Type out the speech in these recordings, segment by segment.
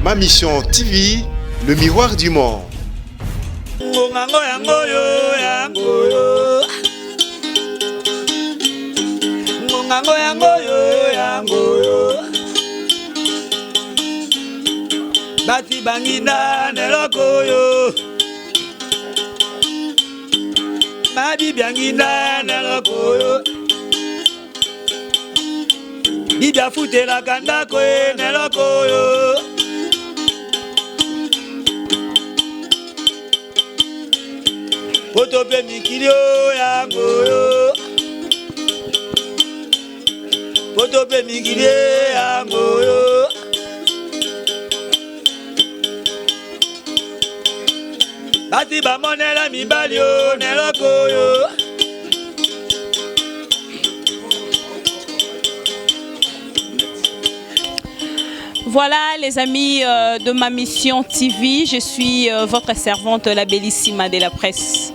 Ma Mission TV, le miroir du monde. Ngongango yango yo yango yo Ngongango yango yo yango yo Bati banginda neloko yo Mabi bianginda neloko yo Bibi afutelaka ndako ye na eloko oyo poto mpe mikili oyo yango oyo poto mpe mikili yango oyo basi bamonela mibali oyo na eloko oyo Voilà les amis euh, de ma mission TV, je suis euh, votre servante la bellissima de la presse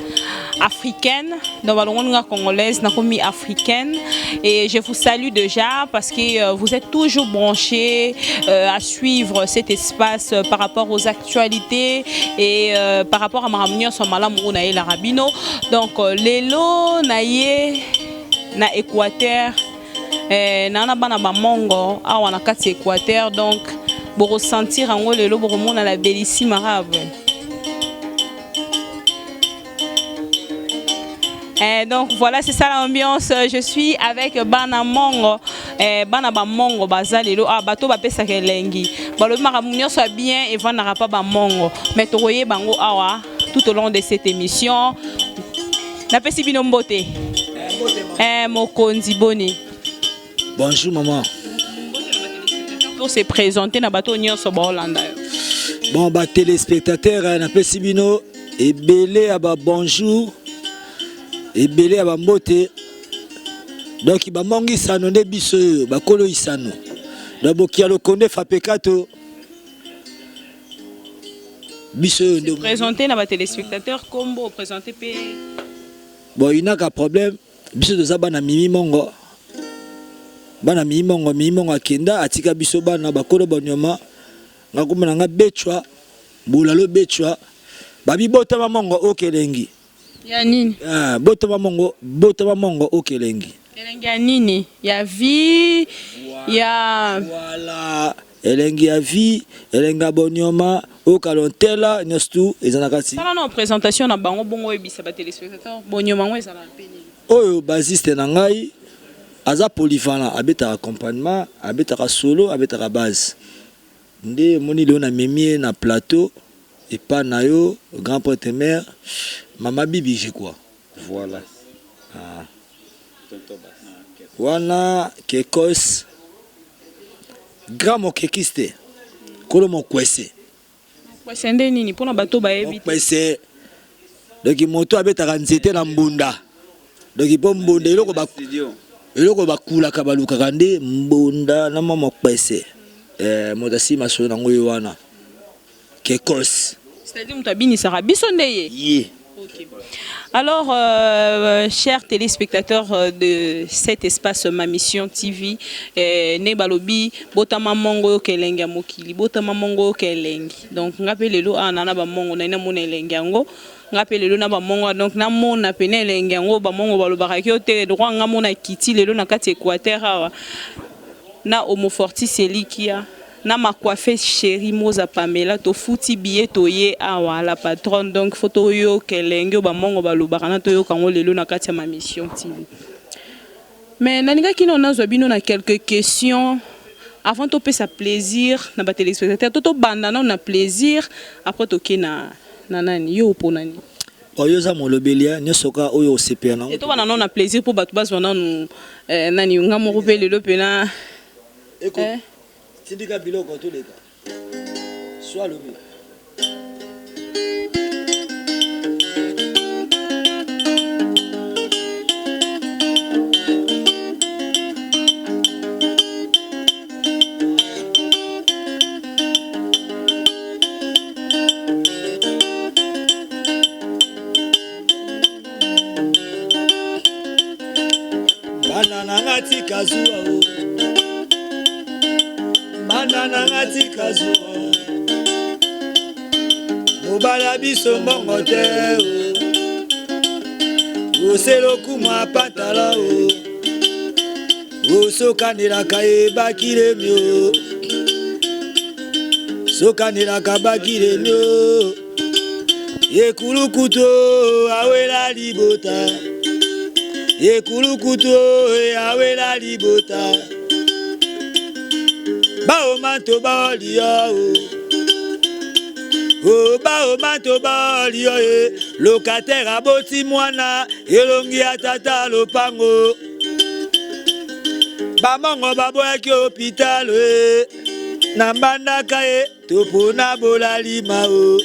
africaine, dans la congolaise, nakomi africaine. Et je vous salue déjà parce que euh, vous êtes toujours branchés à suivre cet espace par rapport aux actualités et par rapport à makambo nyonso malamu oyo nayelaka bino. Donc lelo naye na Équateur eh, na na bana ba mongo awa na kati Équateur donc boko sentir yango lelo bokomona la bellissime arabe. Eh, donc voilà, c'est ça l'ambiance. Je suis avec Bana Mongo. Eh, Bana ba Mongo baza lelo. Ah, bato bapesaka elengi. Balobi makambo nyonso ya bien evandaka pa ba Mongo. Mais tokoyeba bango awa tout au long de cette émission. Napesi bino mbote. Eh, mokonzi boni. Bonjour maman. Pour se présenter na bato nyonso baolanda yo. Bon ba téléspectateurs eh, napesi bino ebele ya ba bonjour ebele ya ba mbote donc bamongi isano nde biso oyo bakolo isano donc bokia lokonde fapekato biso oyo nde Présenter na ba téléspectateurs kombo présenter pe bon inaka problème biso toza bana mimi mongo bana mimi mongo mimi mongo akenda atika biso bana bakolo banyama nga kombo na nga bechwa bolalo bechwa babi botama mongo okelengi ya nini? Ah, botama mongo botama mongo okelengi Elengi ya nini? Ya vie ya voilà elengi ya vie elengi ya bonyoma okalontela nyonso tu eza na kati sala na présentation na bango bongo oyebisa ba téléspectateurs bonyoma yango ezala mpe nini. Oyo bassiste na ngai aza polyvalent abetaka accompagnement abetaka solo abetaka base nde omoni lelo namemi ye na plateau epa na yo grand prêtre mère mama bibi je crois voilà ah. Wana kekos grand mokekiste kolo mokwese. Mokwese nde nini mpona bato bayebi te? Mokwese donc moto abetaka nzete na mbunda donc mpo mbunda eloko ba eloko bakulaka balukaka nde mbunda na mwa mokwese eh, moto asili masolo nango ye wana kekos. C'est-à-dire moto abinisaka biso nde ye? Ye. Okay. Alors, chers téléspectateurs de cet espace Ma Mission TV, eh, ne balobi botama mongo yo kelenge ya mokili, botama mongo yo kelengi. Donc nga pe lelo ah nana ba mongo na ina mona elenge yango. Nga pe lelo na ba mongo donc na mona pene elenge yango ba mongo balobaka ki te droit nga mona kiti lelo na kati Équateur awa. Na Homo Fortis Elikia na ma coiffeuse cherie Moza Pamela tofuti billet toye awa la patronne donc faut toyoka elengi oyo ba mongo balobaka na toyoka yango lelo na kati ya ma mission TV. Mais nalingaki nano nazwa bino na quelques questions avant topesa plaisir na ba téléspectateurs to tobanda nano na plaisir après toke na na nani yo opona nini? Oyo oza molobeli ya nyonso kaka oyo osepela nango. Tobanda nano na plaisir mpo bato bazwa nanu eh, nani nga moko mpe lelo mpena Eko eh. Tindika biloko toleka. Soit lobi. Bana na nga tika zuwa o. Bana na nga tika zuwa o. Mobali ya biso mbongo te o. Ose lokumu ya pantala o. Osokanelaka ye bakilemi o. Sokanelaka bakilemi o. Ekulukutu awela libota. Ekulukutu awela libota. Baomanto baolia o. O baomanto baolia e. Locataire aboti mwana elongi ya tata lopango. Bamongo baboyaki hôpital e. Na mbandaka e topona bolalima o.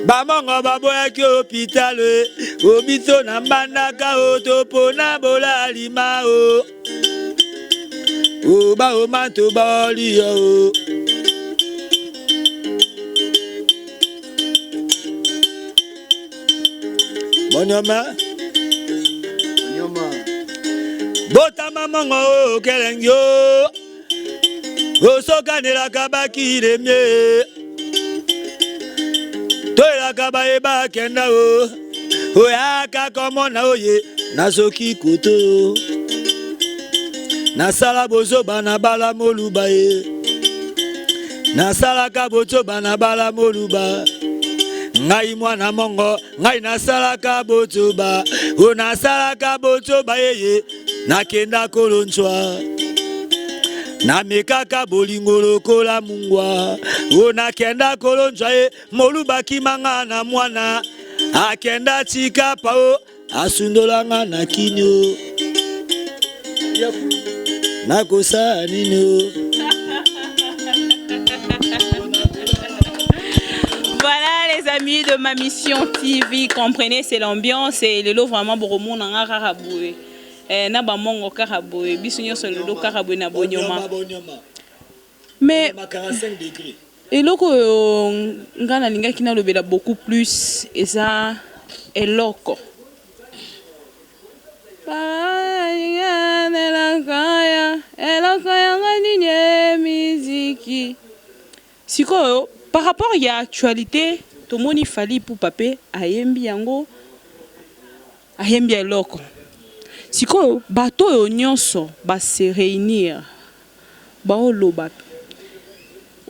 Bamongo baboyaki hôpital e. O biso na mbandaka o topona bolalima o. O baomanto baolia o. Bonyoma. Nyoma. Botama mongo o kelengi o. Osokanelaka bakilemie. Toyelaka baye bakenda o. Oyaka komona oye nazoki koto. Nasala bozoba na bala moluba ye. Nasalaka bozoba na bala moluba. Ngai mwana mongo, ngai nasalaka bozoba. O nasalaka bozoba yeye, nakenda kolonzwa. Namekaka bolingo lokola mungwa. O nakenda kolonzwa ye, moluba kimanga na mwana. Akenda tika pao, asundolanga na kinyo. Nakosala nini? Voilà les amis de ma mission TV, comprenez c'est l'ambiance et lelo vraiment boromona nga kaka boye. Eh, na ba mongo kaka boye, biso nyonso lelo kaka boye na bonyoma. Mais 45 degrés. eloko oyo nga nalingaki nalobela beaucoup plus eza eloko eloko yango nini e miziki sikoyo par rapport ya actualité tomoni Fally Ipupa mpe ayembi yango ayembi eloko sikoyo bato oyo nyonso base réunir baoloba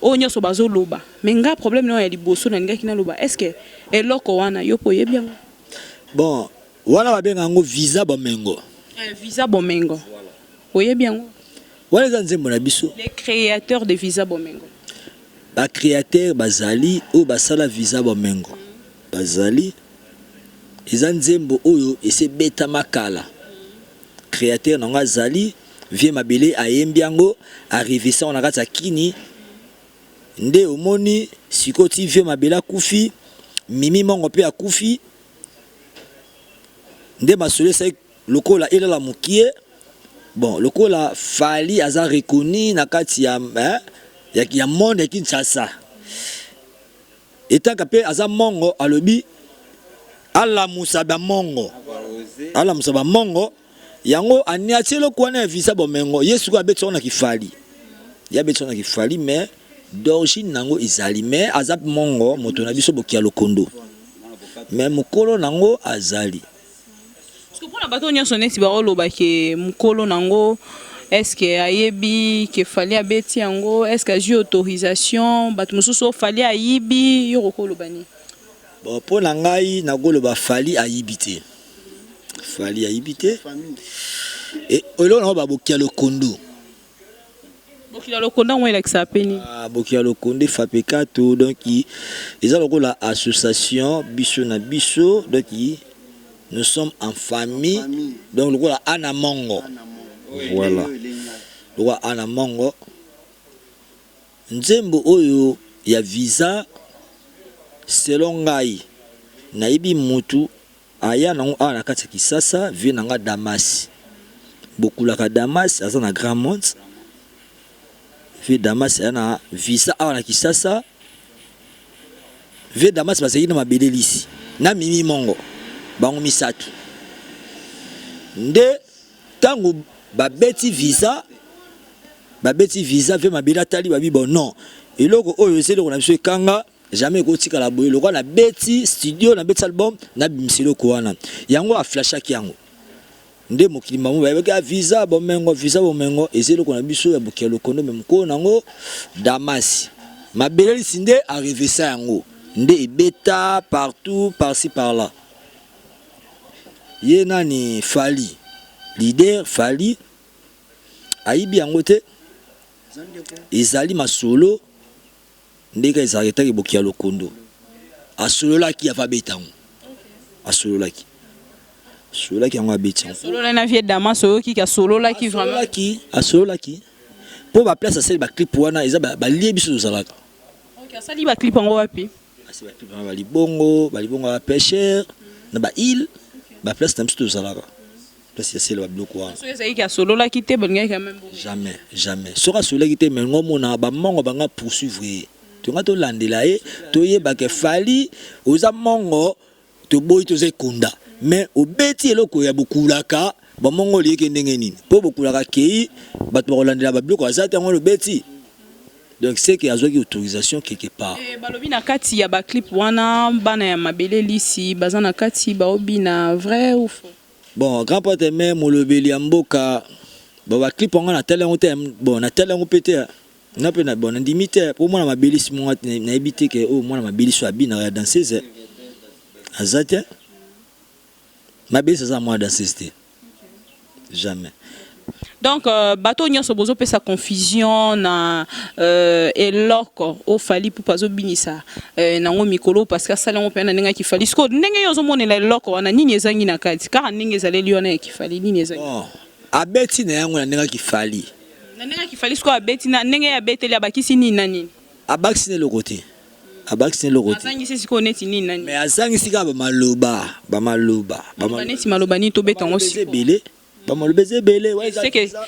oyo nyonso bazoloba mais nga problème nayo ya liboso nalingaki naloba est ce que eloko wana yo mpo oyebi yango? Bon, wana babenga yango visa bomengo. Eh, visa bomengo oyebi yango? Wana eza nzembo na biso. Les créateurs de visa bomengo. Bacréateur bazali oyo basala visa bomengo bazali. Eza nzembo oyo ese betama kala. Créateur nango azali vie mabele, ayembi yango, arrivisa yango na kati ya kini. Nde omoni sikoyo ti vie mabele akufi, mimi mongo mpe akufi, nde masolo esali lokola elala mokie. Bon, lokola Fally aza reconnu na kati ya, eh, ya monde ya Kinshasa, etaka mpe aza mongo, alobi alamusa bamongo, alamusa bamongo yango aniati eloko wana ya visa bomengo. Ye sikoyo abeti yango na kifali, ye abeti yango na kifali, mais d'origine nango ezali, mais aza mongo moto na biso bokia lokondo, mais mokolo nango azali. Parce que mpona bato nyonso neti baoloba ke mokolo nango, est ce que ayebi ke Fally abeti yango? Est ce que azwi autorisation? Bato mosusu oyo Fally ayibi, yo kokoloba nini? Bon, mpo na ngai nakoloba Fally ayibi te, Fally ayibi te. Eloko nango babokia lokondo. Bokila lokondo yango elakisaka mpe nini? Ah, bokia lokondo efapekato, donc eza lokola association biso na biso, donc nous sommes en famille, donc lokola ana mongo, voilà, lokola ana mongo. Nzembo oyo ya visa, selon ngai nayebi mutu aya nango awa na kati ya Kisasa, vie na nga Damas bokulaka. Damas aza na Grand Monde. Vie Damas aya na visa awa na Kisasa. Vie Damas bazalaki na mabele lisi na mimi mongo, bango misato nde ntango babeti visa, babeti visa. Vie mabele atali, babi bon, non, eloko oyo eza eloko na biso ekanga. Jamais ekotikala boye lokola na beti studio, na beti album, na bimisa eloko wana. Yango a flashaki yango. Nde mokili mamu bayebaki ah, visa bomengo, visa bomengo eza eloko na biso ya bokia lokondo, me mokolo nango Damasi mabelelisi nde a revesa yango nde ebeta partout par-ci par-là. Ye nani Fally leader Fally ayibi yango te, ezali masolo ndenge ezalaka etaki bokia lokondo asololaki ava abeta yango asololaki asololaki yango abeti yango. Asololaki na vieux Damas, oyoki ki asololaki vraiment? Asololaki, asololaki po ba place asali ba clip wana eza ba lie biso tozalaka. Ok, asali ba clip yango wapi? Asali ba clip wana ba libongo, ba libongo ya pêcheur na ba île, ba place na biso tozalaka. Place ya sele ba biloko wana. Soki ezalaki ke asololaki te balingaki quand même bongo. Jamais, jamais. Soki asololaki te mais ngo mona ba mongo banga poursuivre ye. Tonga tolandela ye, toyeba ke Fally oza mongo toboyi toza ekonda. Mais obeti eloko ya bokulaka ba mongo oliyeke ndenge nini? Po bokulaka keyi bato bakolandela ba biloko aza te yango obeti. Donc c'est que azwaki autorisation quelque part. Eh, balobi na kati ya ba clip wana bana ya mabele lisi baza na kati baobina vrai ou faux? Bon grand prêtre mais molobeli ya mboka bon ba clip yango natali yango te bon natali yango pe te nga pe na bon nandimi te po mwana mabelisi monga nayebi te ke oyo mwana mabelisi oyo abinaka ya danseuse aza te mabelisi aza mwana danseuse te jamais. Donc bato oyo nionso bozo pesa confusion na eloko oyo Fally Ipupa azo binisa nango mikolo oyo parce que asali yango penza na ndenge ya ki Fally sikoyo ndenge yo ozo monela eloko wana nini ezangi na kati kaka ndenge ezaleli wana ya ki Fally nini ezangi? Bon abeti na yango na ndenge ya ki Fally. Na ndenge ya ki Fally sikoyo abeti na ndenge ye abeteli abakisi nini na nini? Abakisi na eloko te. Abakisi na eloko te. Azangisi sikoyo neti nini na nini? Mais azangisi kaka ba maloba, ba maloba, ba maloba. Neti maloba nini tobeta yango sikoyo? Ebele. Ba maloba eza ebele, wa eza visa.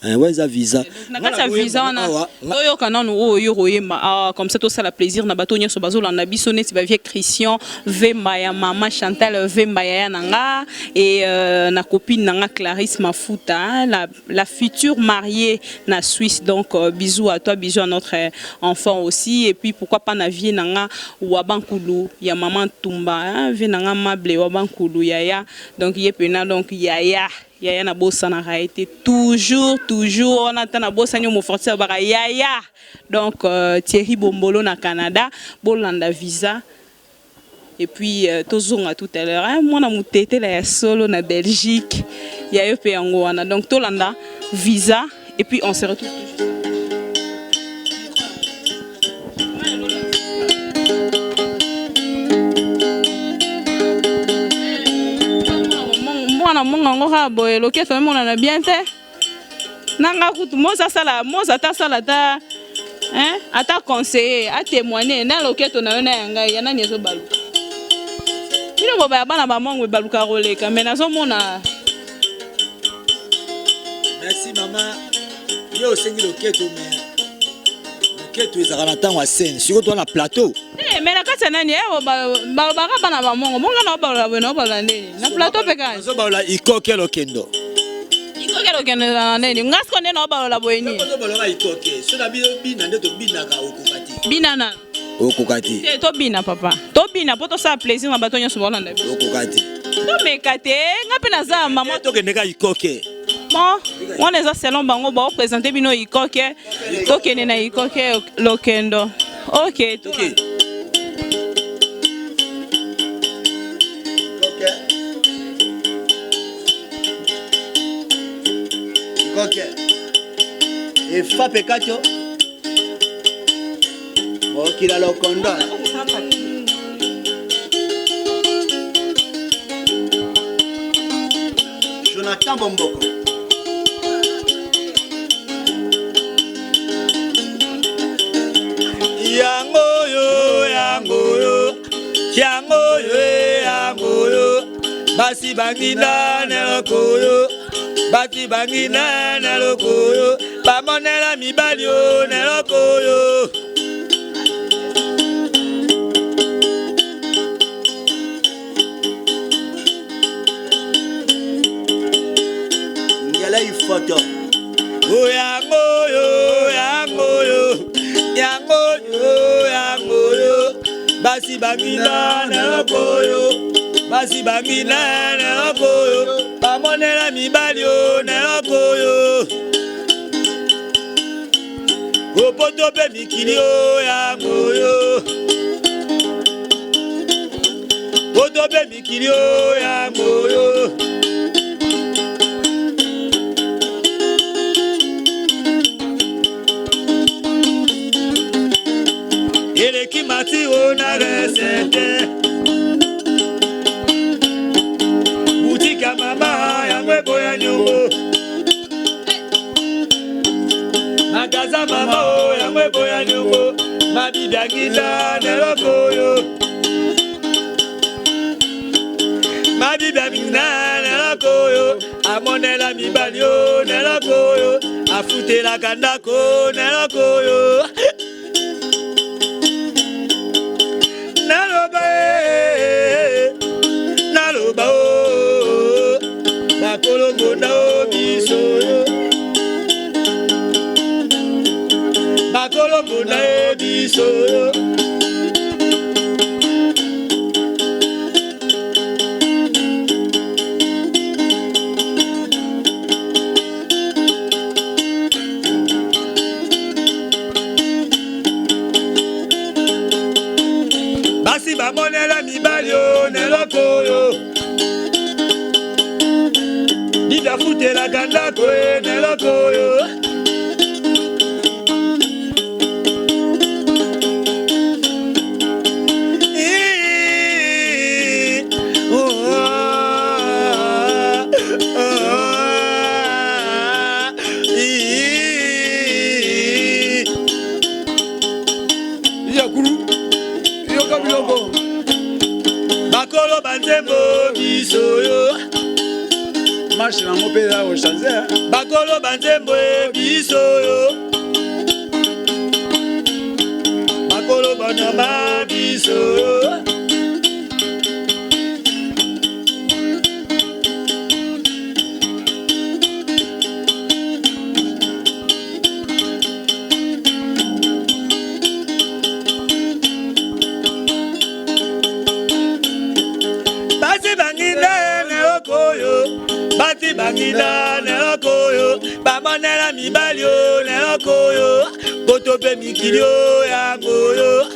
Eh, wa eza visa. Na kati ya visa wana toyoka nanu oyo yo koyemba awa comme ça tosala plaisir na bato nyonso bazolanda biso neti ba vieux Christian Vemba ya mama Chantal Vemba yaya na nga et na copine na nga Clarisse Mafuta hein, la future mariée na Suisse donc bisous à toi bisous à notre enfant aussi et puis pourquoi pas na vieux na nga Wabankulu ya maman Tumba hein, vieux na nga Mable Wabankulu yaya. Donc ye pena donc yaya yaya na bosanaka ye te toujours toujours wana ata na bosani yo moforti alobaka yaya donc Thierry Bombolo na Canada bolanda visa et puis tozonga tout à l'heure hein mwana mutetela ya solo na Belgique ya yo pe yango wana donc tolanda visa et puis on se retrouve toujours. Mwana monga ngo kaka boye loketo emonana bien te na nga kutu moza asala moza ata asala ata hein ata conseiller a témoigner na loketo na yo na ya ngai ya nani ezobaluka bino bobaya bana bamongo ebaluka koleka mais nazomona. Merci maman. Yo osengi loketo mais loketo ezalaka na ntango ya scène. Sikoyo toza na plateau. Eh, mais na kati ya nani eh, balobaka bana ba mongo mongo na balola boye na balola ndeni na plateau mpe kaka Ozobalola ikoke lokendo. Ikoke lokendo ezala na ndeni nga sikoyo nde na balola boye nini? Ozobalola ikoke. So na bino bina nde tobinaka okoka te. Bina na Okoka te. Te tobina papa. Tobina po tosala plaisir na bato nyonso baolanda biso. Okoka te. Tomeka te, nga mpe naza mama. Tokende ka ikoke. Bon, wana eza selon bango bao présenter bino ikoke. Tokende na ikoke lokendo. Ok, okay. Ikoke. Efape kacho. Mokila lokondo. Jonathan Bomboko. Yango yo, yango yo, yango yo, yango yo, basi banginda na lokolo, basi banginda na lokolo, bamonela mibali o na lokolo. Ngela ifoto. O yango yo, yango yo, yango yo, yango yo. banginda na eloko oyo, basi banginda na eloko oyo, bamonela mibali o na eloko oyo. Opoto mpe mikili o yango oyo. Poto mpe mikili o yango oyo. Eleki mati o na resete. Boutique ya mama yango eboya nyongo. Magasin mama o yango eboya nyongo. Mabibi akita na eloko oyo. Mabibi amina na eloko oyo. Amonela mibali o na eloko oyo. Afutelaka ndako na eloko oyo. Naloba e, naloba o, bakolo mbonda o biso yo. Bakolo mbonda e biso yo. Basi bamonela mibali o na eloko oyo. Bibi afutelaka ndako e na eloko oyo. Yakulu, yoka biloko. Bakolo banzembo biso yo. Marche nango mpe eza kochange. Bakolo banzembo biso yo. Bakolo banyama biso yo. Basi banginda na eloko oyo, basi banginda na eloko oyo, bamonela mibali oyo na eloko oyo, poto mpe mikili oyo yango oyo.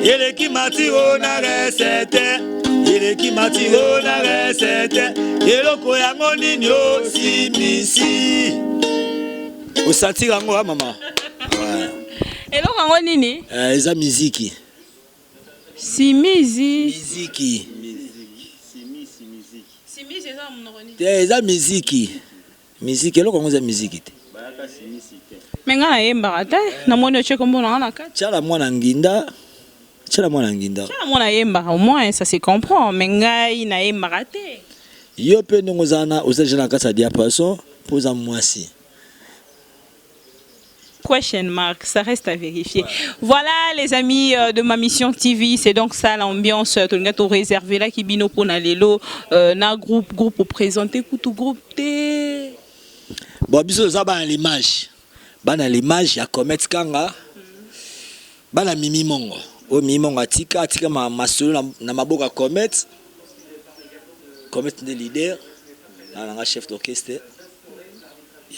Eleki mati o na recette, eleki mati o na recette, eloko yango nini o simisi. Osantir yango ha mama? Eloko yango nini? Eza miziki. Simizi. Miziki. Simizi eza monoko nini? Te, eza miziki. Miziki, eloko yango eza miziki te. Mais nga nayembaka te, namoni otie kombo na nga na kati. Tshala mwana nginda, tshala mwana nginda. Tshala mwana ayembaka, au moins ça se comprend, mais ngai nayembaka te. Yo pe ndenge oza wana, oza dejà na kati ya diapason po oza mwasi. Question mark, ça reste à vérifier. Voilà les amis de ma mission TV, c'est donc ça l'ambiance. Tolinga to réservé là qui bino pona lelo na groupe groupe pour présenter kutu groupe te. Bon biso toza bana l'image. Bana l'image ya Comet Kanga. Bana Mimi Mongo. Oyo Mimi Mongo atika, atika ma masolo na, na maboko ya Comet. Comet nde leader, na nanga chef d'orchestre.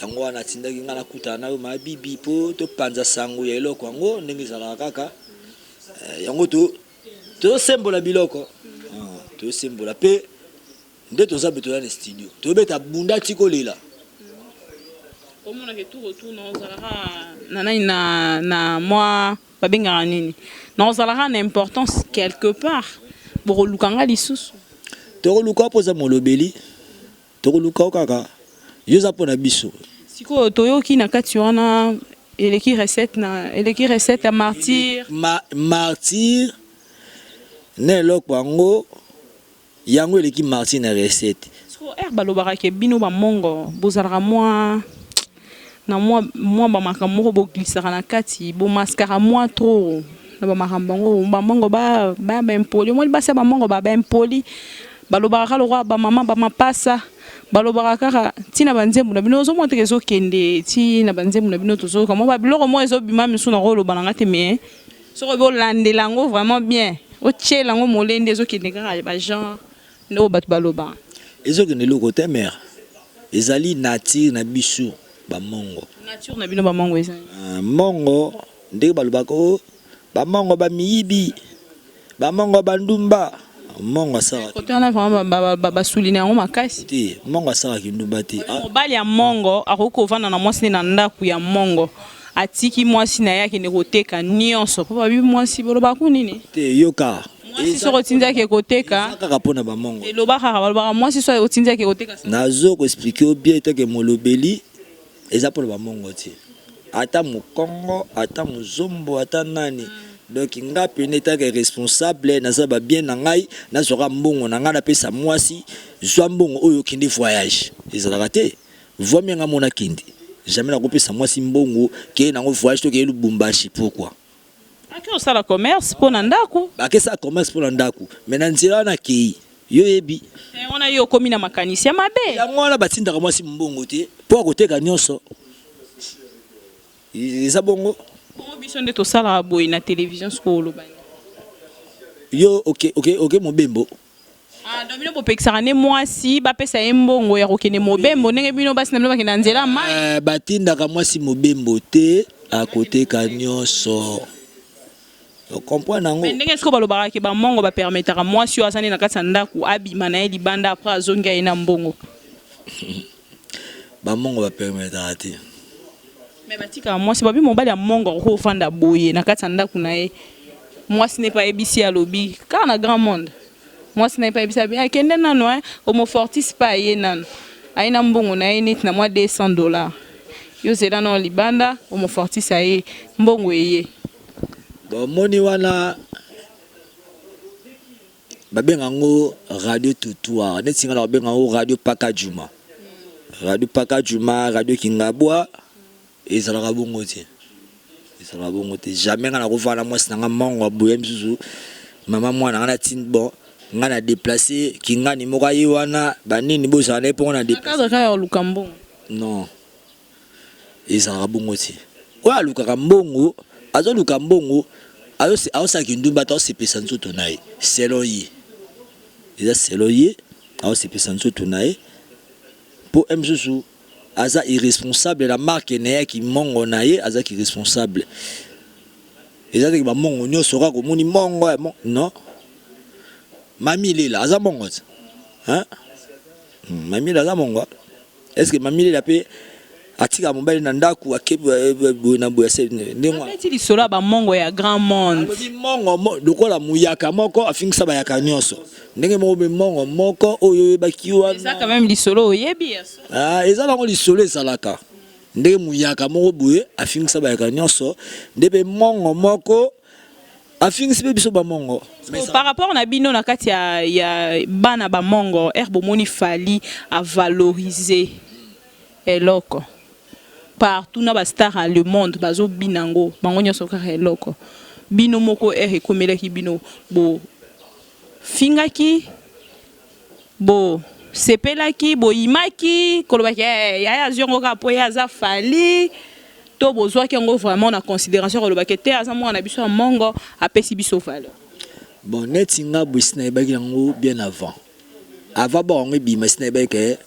Yango wana atindaki nga nakutana na yo ma Bibi po topanza sango ya eloko yango ndenge ezalaka kaka. Yango to tosembola biloko. Tosembola pe nde toza be toza na studio. Tobeta bunda tikolela. Omonaka tour autour na ozalaka na nani na na mwa babengaka nini na ozalaka na importance quelque part, bokoluka nga lisusu. Tokoluka mpo oza molobeli, tokoluka yo kaka, yo oza mpo na biso. Sikoyo toyoki na kati wana eleki recette na eleki recette ya martyr. Martyr na eloko yango, yango eleki martyr na recette. Sikoyo heure balobaka ke bino ba mongo bozalaka mwa na mwa mwa ba makambo moko boglisaka na kati, bomaskaka mwa trop na ba makambo yango, ba mongo ba ba ba impoli, omoni basi ya ba mongo ba ba impoli. Balobaka kaka lokola ba mama ba mapasa, balobaka kaka ti na ba nzembo na bino ozomona te ke ezokende ti na ba nzembo na bino tozoyoka mwa ba biloko moko ezobima misusu nakoloba na nga te mais soki obi olandela yango vraiment bien otiela yango molende ezokende kaka ba genre nde oyo bato balobaka. Ezokende eloko te mère, ezali nature na biso ba mongo. Nature na bino ba mongo eza nini? Mongo ndenge balobaka oh ba mongo ba miyibi. Ba mongo ba ndumba mongo asalaka Kote wana vraiment ba souligne yango makasi. Te mongo asalaka kindumba te. Mobali ya mongo akoki kovanda na mwasi ne na ndaku ya mongo atiki mwasi na ye akende koteka nionso po babi mwasi bolobaka ku nini? Te yoka. Mwasi soki otindi ake koteka. Eza kaka pona ba mongo. Eloba kaka balobaka mwasi soki otindi ake koteka. Nazo ko expliquer yo bien etant que molobeli Eza pona ba mongo te ata mukongo ata muzombo ata nani donc nga pene etant que responsable naza ba bien na ngai nazwaka mbongo na ngai napesa muasi zwa mbongo oyo kende voyage ezalaka te vaut mieux nga mona kende jamais nakopesa muasi mbongo keye nango voyage to keye lubumbashi pourquoi Ake osala commerce po na ndaku. Ake sala commerce po na ndaku mais na nzela wana akeyi yo oyebi. Yango wana yo okomi na makanisi ya mabe. Yango wana batindaka mwasi mbongo te po akoteka nionso eza bongo. Bongo biso nde tosalaka boye na television sikoyo oloba nini? Yo oke oke oke mobembo. Ah, donc bino bopekisaka nde mwasi bapesa ye mbongo ya kokende mobembo ndenge bino basi na bino bakenda na nzela mai. Eh, batindaka mwasi mobembo te akoteka nyonso ocomprendre yango. Mais ndenge sikoyo balobaka ke bamongo bapermetaka mwasi oyo aza nde na kati ya ndako abima na ye libanda après azongi aye na mbongo. Bamongo bapermetaka te. Mais batikaka mwasi babi mobali ya mongo akoki kofanda boye na kati ya ndako na ye mwasi ne pe ayebisi ye alobi kaka na grand monde mwasi na ye pe ayebisi ye alobi kende nanu hein homo fortis pe aye nanu aye na mbongo na ye neti na mwa 200 dollars yo zela nanu libanda homo fortis aye mbongo eye. Bon omoni wana Ba benga yango radio trottoir neti nga nako benga yango radio pakadjuma radio pakadjuma radio kingabwa ezalaka bongo te ezalaka bongo te jamais nga nako vanda na mwasi na nga mongo ya boye misusu mama mwana nga na tindi bon nga na deplace kingani moko aye wana ba nini bozala na ye po nga na deplace. Na cadre kaka ya koluka mbongo. Non. Ezalaka bongo te. Oyo alukaka mbongo, azo luka mbongo, azo sala kindumba te, azo sepelisa nzoto na ye selon ye. Eza selon ye, azo sepelisa nzoto na ye po heure mosusu aza irresponsable na marque na ye ya kimongo na ye, aza irresponsable. Eza te ke ba mongo nionso kaka omoni mongo non. Mamie Ilela aza mongo te? Hein? Mamie Ilela aza mongo? Est ce que mamie lela pe atika mobali na ndaku ake boye na boye ase ndenge wana. Abeti lisolo ya ba mongo ya grand monde. Alobi mongo lokola muyaka moko afingisa bayaka nionso ndenge moko pe mongo moko oyo oyebaki wana. Eza quand meme lisolo oyebi ya solo. Ah eza nango lisolo ezalaka ndenge muyaka moko boye afingisa bayaka nionso nde pe mongo moko Afingisi pe biso ba mongo. Sikoyo par rapport na bino na kati ya ya bana ba mongo heure bomoni Fally a valoriser eloko partout na ba star ya le monde bazo bina yango bango nionso kaka eloko bino moko heure ekomelaki bino bo fingaki bo sepelaki bo yimaki koloba ke yaya azui yango kaka po ye aza Fally to bozuaki yango vraiment na consideration ya koloba ke te aza mwana na biso ya mongo apesi biso valeur. Bon neti nga boye esi nayebaki yango bien avant avant bor yango ebima esi nayebaki ke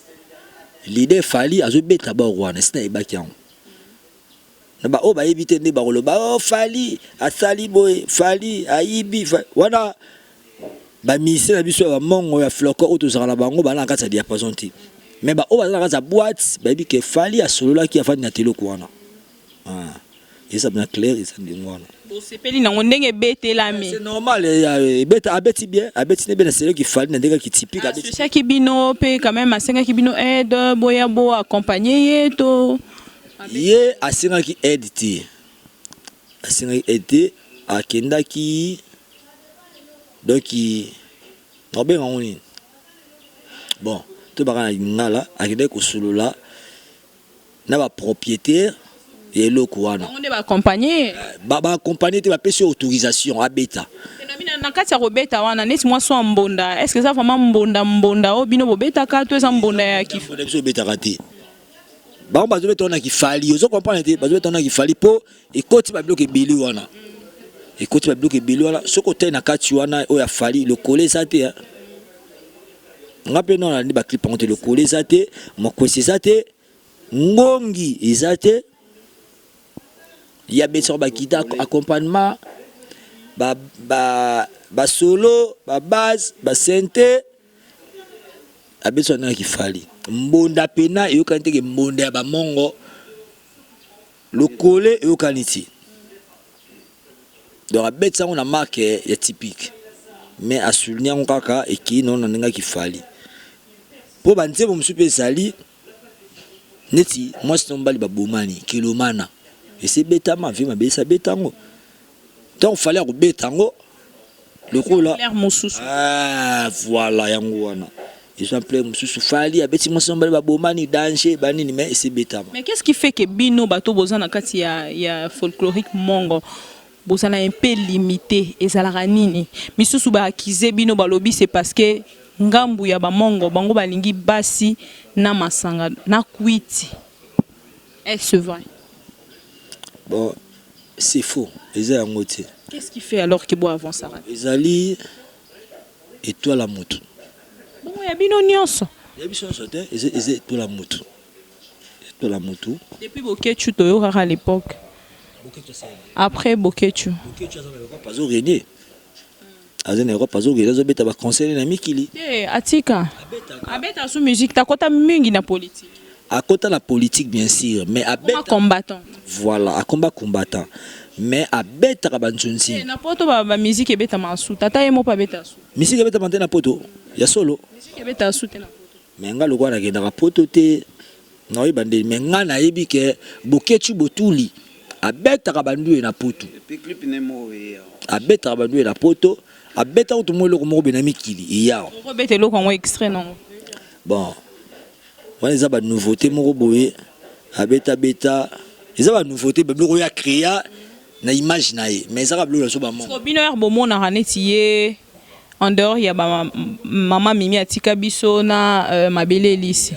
leader Fally azo beta bor wana esi nayebaki yango na ba oyo bayebi te nde bakoloba oh Fally asali boye Fally ayibi wana ba musiciens na biso ya ba mongo ya flocon oyo tozalaka na bango baza na kati ya diapason te mais ba oyo baza na kati ya boîte bayebi ke Fally asololaki afandi na teloko wana ah eza bien clair eza ndenge wana. Bosepeli nango ndenge ebetelami. C'est normal ebeta abeti bien abeti ne bien na selo ki Fally na ndenge ki typique abeti. Associaki bino pe quand même asengaki bino aide boya bo accompagner ye to. Ye asengaki aide te asengaki aide te akendaki donc nakobenga yango nini bon tobaka na lingala akendaki kosolola na ba proprietaire ya eloko wana. Bango nde ba accompagner ye? Ba accompagner te bapesi ye autorisation abeta. Na kati ya kobeta wana, neti mwasi wa mbonda, est ce que eza vraiment mbonda mbonda oyo bino bobetaka to eza mbonda ya kif? Mbonda biso obetaka te. Bango bazobeta wana kifali, ozo comprendre te? Bazobeta wana kifali mpo ekoti babiloko ebele wana, ekoti babiloko ebele wana. Soki otali na kati wana oyo afali, lokolo eza te, hein. Nga mpe no nalandi baclip yango te. Lokolo eza te, mokwesi eza te, ngongi eza te. Ya betisaka bakita accompagnement, basolo, babase, basynthé, abetisa ndenge kifali. Mbonda pena eyokani teke mbonda ya bamongo, lokole eyokani ti. Donc abetisa yango na marque ya typique, mais asouligne yango kaka ekei nango na ndenge ya kifali, mpo banzembo mosusu mpe ezali neti mwasi na mobali babomani, kelomana esi ebetama, vie mabe esi abeta yango. Ntango fali akobeta yango lokola Claire mosusu. Ah, voilà, yango wana eza ampleur mosusu. Fali abeti mwasi na mobali babomani, danger banini, mais esi ebetama. Mais qu'est-ce qui fait que bino bato boza na kati ya folklorique mongo bozala un peu limité? Ezalaka nini? Misusu baakize bino, balobi c'est parce que ngambu ya bamongo bango balingi basi na masanga na kwiti. Est-ce vrai? Bon, c'est faux, eza yango te. Qu'est-ce qui fait alors que bo avançaka? Ezali étoile ya motu. Bongo ya bino nyonso? Ya biso nyonso te, eza étoile ya motu, étoile ya motu. Depuis Boketshu toyokaka à l'époque, après Boketshu? Boketshu aza na Europe, azorégner, aza na Europe, azorégner, azobeta baconcert na mikili. Te, atika abeta su musique, takota mingi na politique. Akota na politique, bien sûr, mais akoma abeta combattant. Voilà, akoma combattant, mais abetaka banzonzi. Te, na poto bamusique ebetama su, tata ye moko abeta su. Misiki ebetama te na poto ya solo? Musique ebetaka su te na poto. Mais nga lokola nakendaka poto te, naoyeba nde. Mais nga nayebi ke Boketshu Botuli abetaka banduye na poto. Et puis clip ne moko eya. Abetaka banduye na poto, abeta kutu mwa eloko moko boye na mikili eyawa. Okobeta eloko yango, extrait nango? Bon, wana eza banouveauté moko boye abetabeta, eza banouveauté, babiloko oyo acréa na image na ye, mais ezaka biloko na biso bamongo. Siko bino ere bomonaka neti ye en dehors ya bamama Mimi atika biso na Mabele Elisi,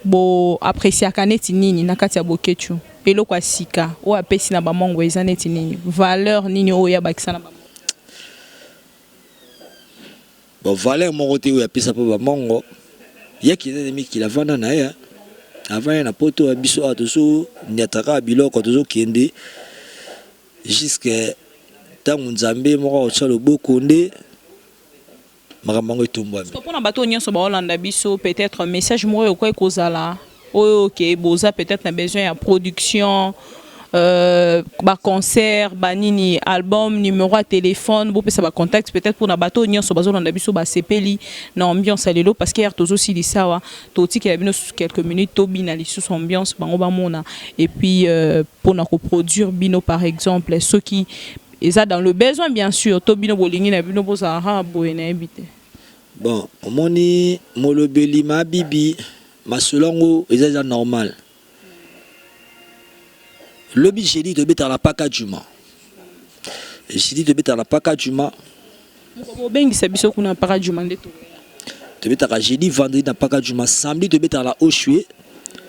bo appréciaka neti nini na kati ya Boketshu? Eloko ya sika oyo apesi na bamongo eza neti nini? Valeur nini oyo abakisa na bamongo? Bon, valeur moko te oyo apesa mpo bamongo. Yaki eza na mikili, avanda na ye, avanda na poto ya biso awa, tozoniataka biloko, tozokende jusque ntango Nzambe moko akotya loboko nde makambo yango etombwami. Mpona bato oyo nyonso baolanda biso, peut-être message moko oyo okoki kozala oyo ke boza peut-être na besoin ya production, baconcert, banini, album, numéro ya téléphone, bopesa bacontact peut-être mpona bato oyo nyonso bazolanda biso, basepeli na ambiance ya lelo, parce que heure tozosilisa awa, totikela bino susu quelques minutes, tobina lisusu ambiance, bango bamona. Et puis mpona koproduire bino par exemple, soki eza dans le besoin bien sûr, to bino bolingi na bino bozala kaka boye, nayebi te. Bon, omoni molobeli mabibi, masolo yango eza normal. Lobi jeudi tobetaka na Paka Juma, jeudi tobetaka na Paka Juma. Bobengisa biso kuna Paka Juma nde to. Tobetaka jeudi, vendredi na Paka Juma. Samedi tobetaka na Oshwe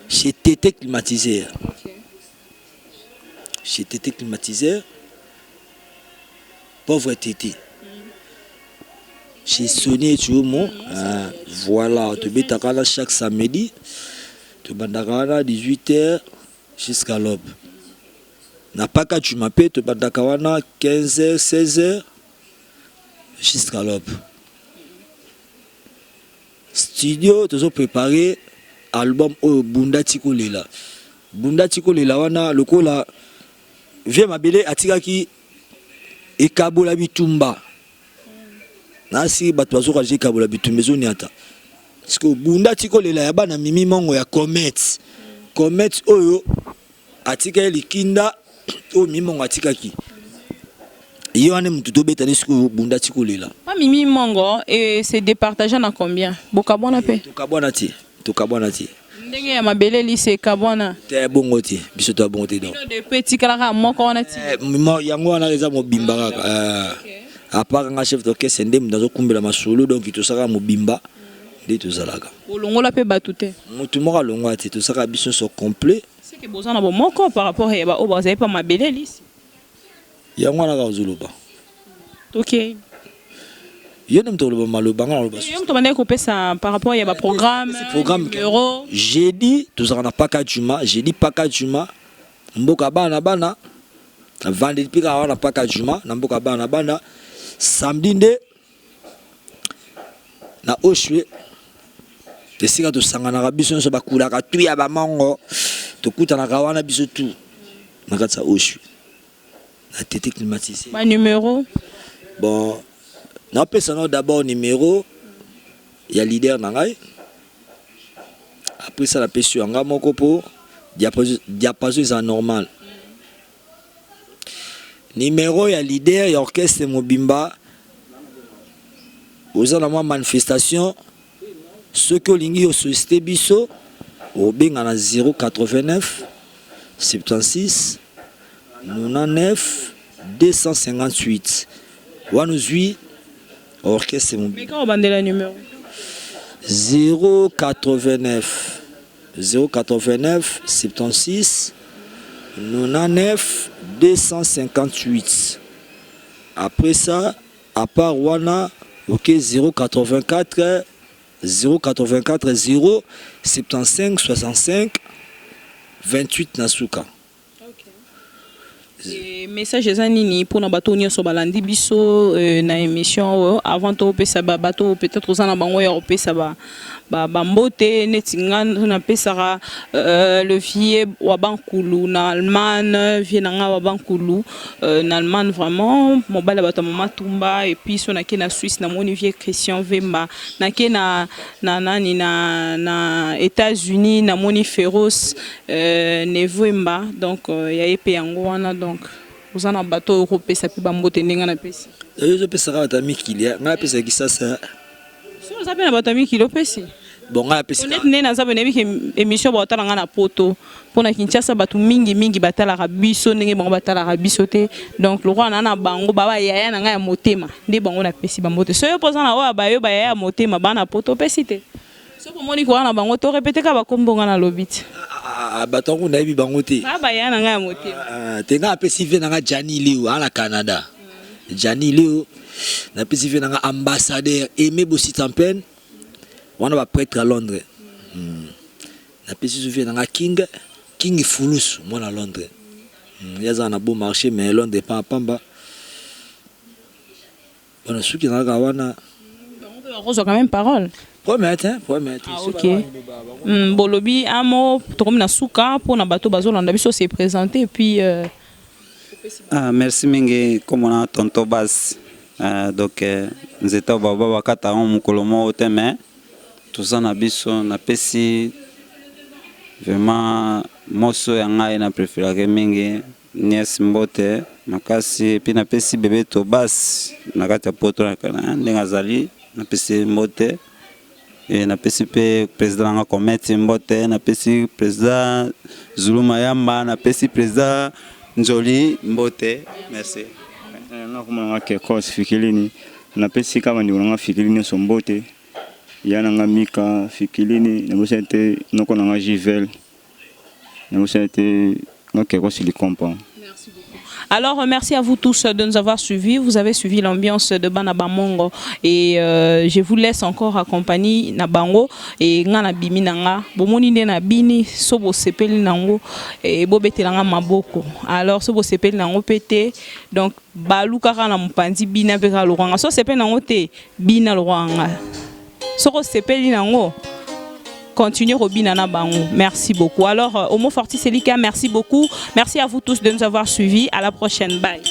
chez Tete Climatiseur, chez Tete Climatiseur, pauvre Tete, chez Sony Etiomo. Voilà, tobetaka wana chaque samedi, tobandaka wana 18h jusqu'à l'aube. Na Paka Juma mpe tobandaka wana 15h, 16h jusqu'à l'aube. Studio tozoprépare album oyo Bunda Tikolela. Bunda Tikolela wana, lokola vie mabele atikaki ekabola bitumba, nasi bato bazoka je ekabola bitumba ezoniata. Sikoyo Bunda Tikolela ya bana Mimi Mongo ya Comete, Comete oyo atikaki likinda oyo Mimi Mongo atikaki, ye wana motu tobetani sikoyo Bunda Tikolela. Pa Mimi Mongo et se départager na combien? Bokabwana mpe? Tokabwana te, tokabwana te. Ndenge ya Mabele Lise ekabwana. Te, bongo te, biso toya bongo te donc. Bino depuis etikalaka moko wana ti? Eh, yango wana eza mobimba kaka. À part nga chef d'orchestre nde moto azokumbela masolo, donc tosalaka mobimba nde tozalaka. Olongola mpe bato te? Motu moko alongwa te, tosalaka biso nyonso complet. Seke boza na bomoko par rapport ya baoyo bazali mpa mabele lisi. Yango wana kaka ozoloba. Tokei. Yo nde moto oloba maloba, nga naloba. Yo moto bandaki kopesa par rapport ya baprogramme. Programme. Numéro. Jeudi tozalaka na Paka Juma, jeudi Paka Juma, mboka bana bana. Vendredi mpe kaka wana Paka Juma na mboka bana bana. Samedi nde na Oshwe, esika tosanganaka biso nyonso, bakulaka tu ya bamongo, tokutanaka wana biso tu na kati ya Oshwe na tete climatisé. Banuméro. Bon, napesa nao d'abord numéro ya leader na ngai, après ça napesi yo yanga moko mpo diapason eza normal. Numéro ya leader ya orchestre mobimba, oza na mwa manifestation, soki olingi osollicite biso, obenga na 089 76 99 258. Wana ozwi orchestre mobimba. Meka obandela numéro. 089 089 76 99 258. Après ça, à part wana, ok, 084 084 0 75 65 28 na suka. E message eza nini mpona bato nyonso balandi biso na émission oyo, avant topesa bato peut-être oza na bango ya kopesa bambote? Neti nga napesaka le vieux wa Bankulu na Allemagne, vieux na nga wa Bankulu na Allemagne, vraiment mobali ya bato ya mama Tumba. Et puis so nake na Suisse, namoni vieux Christian Vemba. Nake na nani na États-Unis, namoni Féroce Nevemba. Donc ya ye mpe yango wana. Donc oza na bato oyo okopesa mpe bambote ndenge napesi? Oyo ozopesaka bato ya mikili, ngai napesaka Kisasa. So oza mpe na bato ya mikili, opesi. Bon, ngai napesi. Honnête, nde naza boye, nayebi ke émission baotala nga na Poto, mpona Kinshasa bato mingimingi batalaka biso ndenge bango batalaka biso te. Donc lokwa na bango bayaya na ngai ya motema, nde bango napesi bambote. So yo mpo oza na oyo bayo bayaya ya motema baa na Poto, opesi te? So bomoni koya na bango, to répéter kaka bakombo nga nalobi te. Bato yango nayebi bango te. Baa bayaya na ngai ya motema. Te, ngai apesi vieux na nga Jani Leo aa na Canada, Jani Leo. Napesi vieux na nga ambassadeur Aimé Bositampene wana, baprêtre ya Londres. Napesi so vieux na nga King King Fulusu, mwana Londres. Ye aza na beau marché, mais Londres pamba wana suki na kaka wana. Bango mpe bakozwa quand même parole. Premier te, premier te. Ah, ok. Bolobi amo tokomi na suka mpona bato bazolanda biso, se présenter et puis Ah, merci mingi. Komona tonton Bas, donc nzete oyo baba bakata yango mokolo moko te, mais toza na biso. Napesi vraiment moso ya ngai na préférake mingi, niese mbote makasi. Et puis napesi bebe Tobas na kati ya Poto ndenge azali, napesi mbote. E napesi mpe président nanga Comete mbote, napesi président Zulu Mayamba, napesi président Nzoli mbote. Merci. Nga komona nga Kekos Fikilini, napesi kaka bandeko na nga Fikili nyonso mbote, ya na nga Mika Fikilini, nabosani te noko na nga Jivel, nabosani te nga Kekos Likompa. Merci beaucoup. Alors, merci à vous tous de nous avoir suivis. Vous avez suivi l'ambiance de Bana Bamongo. Et je vous laisse encore accompagner na bango. Et nga na bimi nanga. Bomoni nde na bini, so bosepeli nango. Et bobetela nga maboko. Alors, so bosepeli nango pete. Donc, balu kaka na mopandi, bina pe kaka lokwanga. So sepeli nango te, bina lokwanga. Soko sepeli nango, continuer kobina na bango. Merci beaucoup. Alors, Homo Fortis Elika, merci beaucoup. Merci à vous tous de nous avoir suivis. À la prochaine. Bye.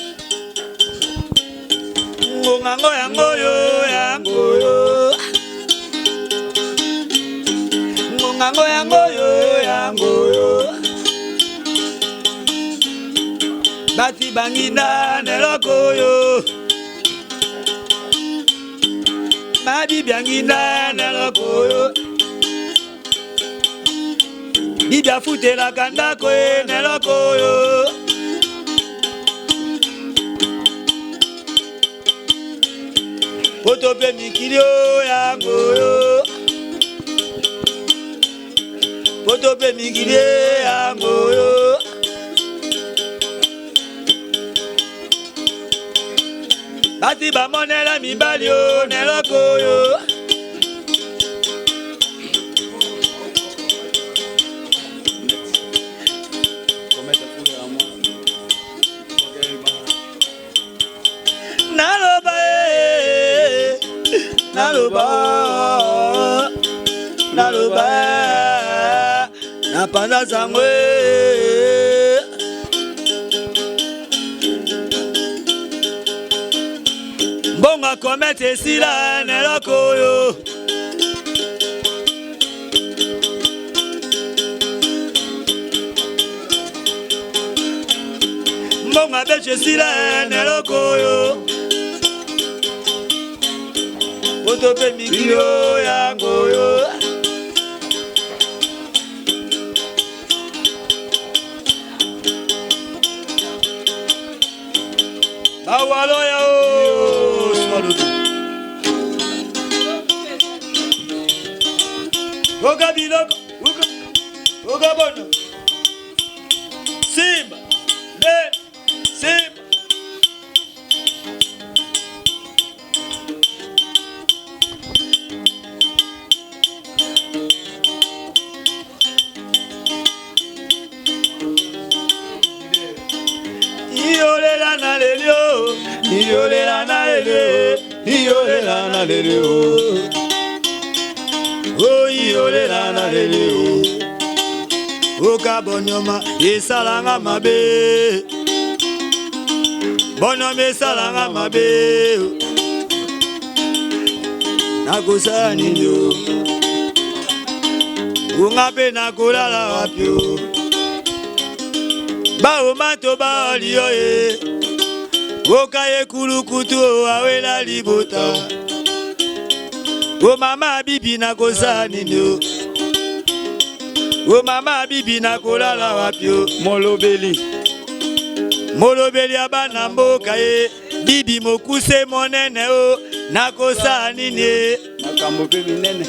Ngongango yango yo, yango yo, ngongango yango yo, yango yo, bati banginda na eloko oyo, babibi anginda na eloko oyo, bibi afutelaka ndako e na eloko oyo. Poto mpe mikili oyo yango oyo. Poto mpe mikili yango oyo. Basi bamonela mibali oyo na eloko oyo. Naloba eh, naloba naloba eh, napanza sango eh. Mbongo akomete esila na eloko oyo. Mbongo abeche esila na eloko oyo. Poto mpe mikili oyo yango oyo. Bawalo ya o swaloto. Oka biloko, oka, oka bono. Simba, le, simba. Iyolela na leli o, iyolela na leli, iyolela na leli o. O iyolela na leli o. Oka bonyoma esalanga mabe. Bonyoma esalanga mabe. Nakosala nini o? Unga mpe nakolala wapi o? Baoma to baoli yo e. Oka ye kulukutu o awela libota. O mama bibi nakosala nini o? O mama bibi nakolala wapi o? Molobeli. Molobeli ya bana mboka ye. Bibi mokuse monene o nakosala nini e? Makambo mpe minene.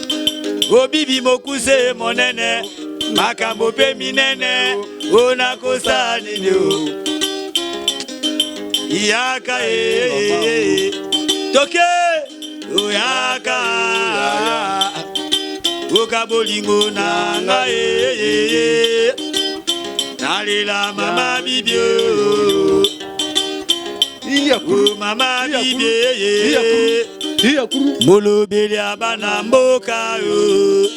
O bibi mokuse monene makambo mpe minene o nakosala nini o? Yaka e toke oyaka oka bolingo na ngai e nalela mama bibi o. O mama bibi molobeli ya bana mboka o.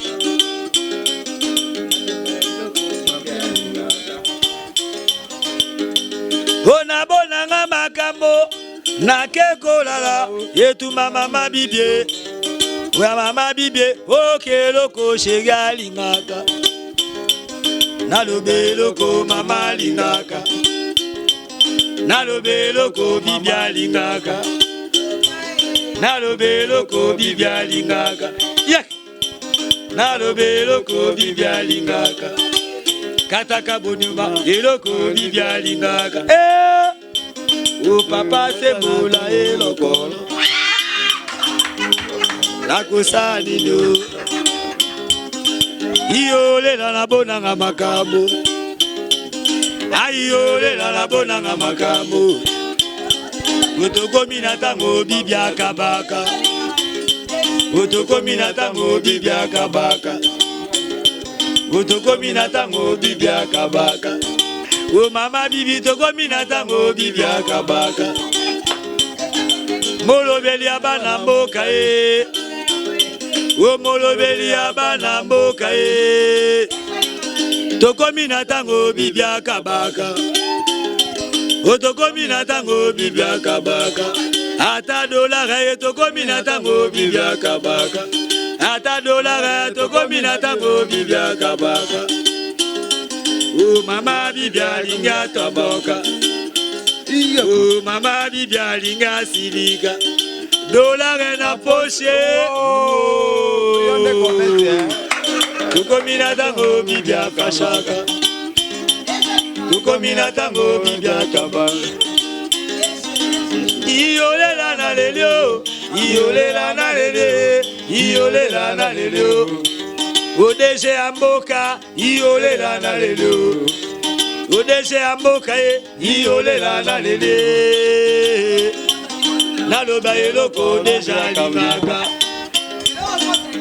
Ona bonanga makambo nake kolala etuma mama bibie oya mama bibie oke eloko sheri alingaka naloba eloko mama alingaka naloba eloko bibi alingaka naloba eloko bibi alingaka yak naloba eloko bibi alingaka kataka bonyuma eloko bibi alingaka eh! O papa sembola elokolo nakosala nini o? Iyolela na bonanga makambo ayolela na bonanga makambo otokomi na ntango bibi akabaka otokomi na ntango bibi akabaka otokomi na ntango bibi akabaka o mama bibi tokomi na ntango bibi akabaka molobeli ya bana mboka e o molobeli ya bana mboka e tokomi na ntango bibi akabaka o tokomi na ntango bibi akabaka ata dolare ye tokomi na ntango bibi akabaka ata dolare tokomi na ntango bibi akabaka o mama bibi alingi atomboka o mama bibi alingi asilika dolare na poshe tokomi na ntango bibi akashaka tokomi na ntango bibi akabaka iyolela na leli o. Iyolela na lele, iyolela na lele. ODG ya mboka, iyolela na lele. ODG ya mboka ye, iyolela na lele. Naloba eloko deja alingaka.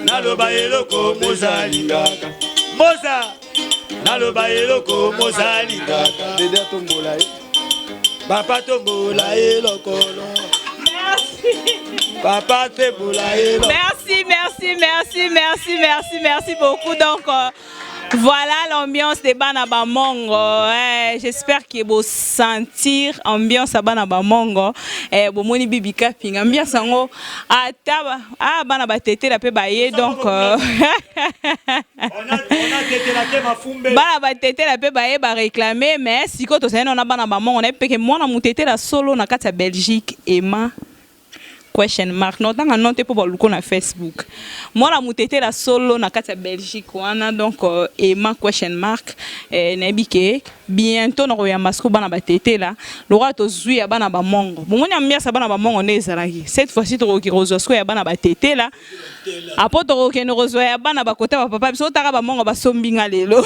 Naloba eloko moza alingaka. Moza naloba eloko moza alingaka dede atombola ye papa tombola ye lokolo papa tombola ye merci merci merci merci merci merci beaucoup donc euh, Voilà l'ambiance de Bana Bamongo. Eh, j'espère que vous sentir ambiance à Bana Bamongo. Eh, bomoni bibi kaping ambiance yango ata ah bana batetela pe baye donc euh, bana batetela mpe baye baréclame mais sikoyo tozali nano na bana bamongo nayebi mpe ke mwana motetela solo na kati ya belgique ema question mark na otanga non te mpo baluko na facebook mwana motetela solo na kati ya belgique wana donc euh, ema question mark eh, nayebi ke bientôt nakoyamba sikoyo bana batetela lokola tozwi ya bana bamongo bomoni ambiance ya bana bamongo nde ezalaki cette fois-ci tokoki kozwa sikoyo ya bana batetela apo tokokende kozwa ya bana bakota bapapa biso otaka bamongo basombi nga lelo.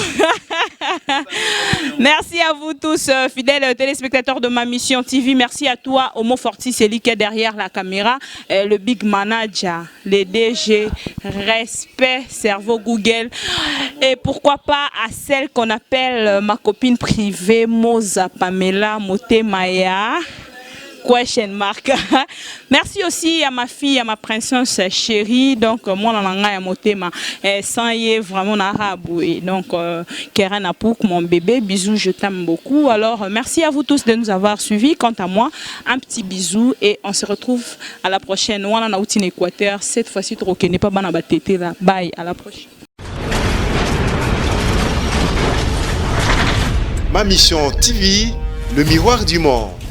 Merci à vous tous, euh, fidèles téléspectateurs de ma mission TV. Merci à toi, Homo Fortis, celui qui est derrière la caméra, euh, le big manager, le DG, respect, cerveau Google. Et pourquoi pas à celle qu'on appelle euh, ma copine privée, Moza Pamela Motemaya question mark. Merci aussi à ma fille, à ma princesse chérie. Donc, moi, na ya motema. Eh, sans ye, vraiment, na et Donc, euh, Keren Apouk, mon bébé, bisous, je t'aime beaucoup. Alors, euh, merci à vous tous de nous avoir suivis. Quant à moi, un petit bisou et on se retrouve à la prochaine. Wana na outi Équateur. Cette fois-ci, tu n'est pas bana batete là. Bye, à la prochaine. Ma Mission TV, le miroir du monde.